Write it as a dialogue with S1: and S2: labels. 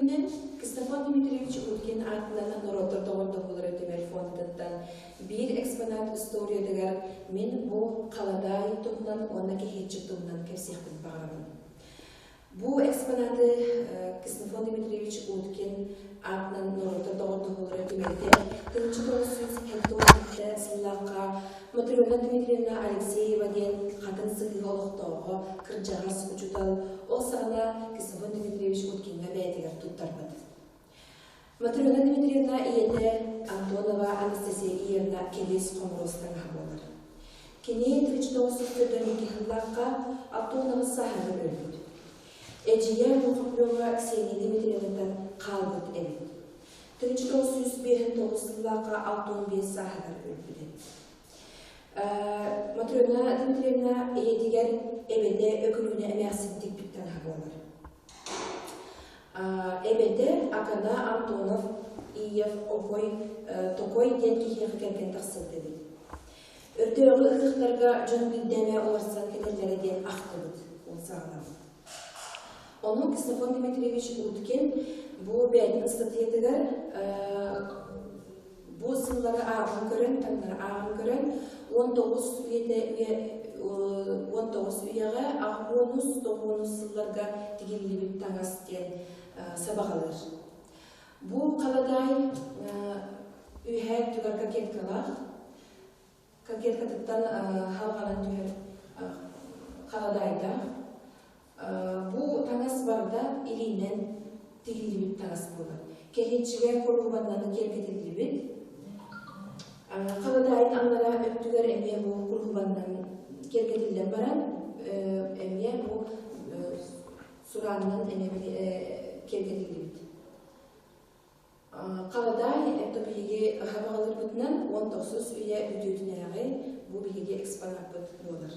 S1: күнүнэн Ксенофонт Дмитриевич Уткин аатынан норуоттар доҕордоһуулара түмэл фондатыттан биир экспонат историятыгар мин бу халадаай туһунан уонна кэһиэччик туһунан кэпсиэхпин баҕарабын. Бу экспонаты Ксенофонт Дмитриевич Уткин аатынан норуоттар доҕордоһуулара түмэлгэ 1977 сыллаахха Матрена Дмитриевна Алексеева диэн хатын сыһыы олохтооҕо, кырдьаҕас учуутал ол саҕана Ксенофонт Дмитриевич Уткиҥҥа бэйэтигэр туттарбыт. Матрена Дмитриевна ийэтэ Антонова Анастасия Ильевна кэлиэс хомуруос таҥаһа буолар. Кини 1942 сыллаахха Антонова сааһыгар өлбүт. Эдьиийэ Мухомлева Ксения Дмитриевнаттан хаалбыт эбит. 1959 сыллаахха 65 сааһыгар өлбүт эбит. Матрена Дмитриевна ийэтигэр эбэтэ Өкүлүүнэ эмээхсин тикпит таҥаһа буолар. Эбэтэ Акана Антонов Иев Окой Токой диэн киһиэхэ кэргэн тахсыбыт эбит. Өрдөөҕү ыһыахтарга дьон биирдэ уларсан кэтэллэрэ диэн ахтыбыт ол саҕана. Ону Ксенофонт Дмитриевич Уткин бу бэйэтин ыстатыйатыгар бу сыллары ааҕан көрөн, таҥнары ааҕан көрөн, 19 үйэтэ үйэ 19 үйэҕэ аҕыс тоҕуонус сылларга тигиллибит таҥас диэн сабаҕалыыр. Бу халадаай үөһээ өттүгэр кокеткалаах, кокеткатыттан халҕанан түһэр халадаайдаах. Бу таҥас барыта илиинэн тигиллибит таҥас буолар. Кэһиэччигэ куруһубаннан киэргэтиллибит. Халадаайын аллараа өттүгэр эмиэ бу куруһубаннан киэргэтиллэн баран, эмиэ бу сураанынан эмиэ киэргэтиллибит. Халадаай это биһиги хаһаҕаларбытынан 19 үйэ бүтүүтүнээҕи бу биһиги экспонаппыт буолар.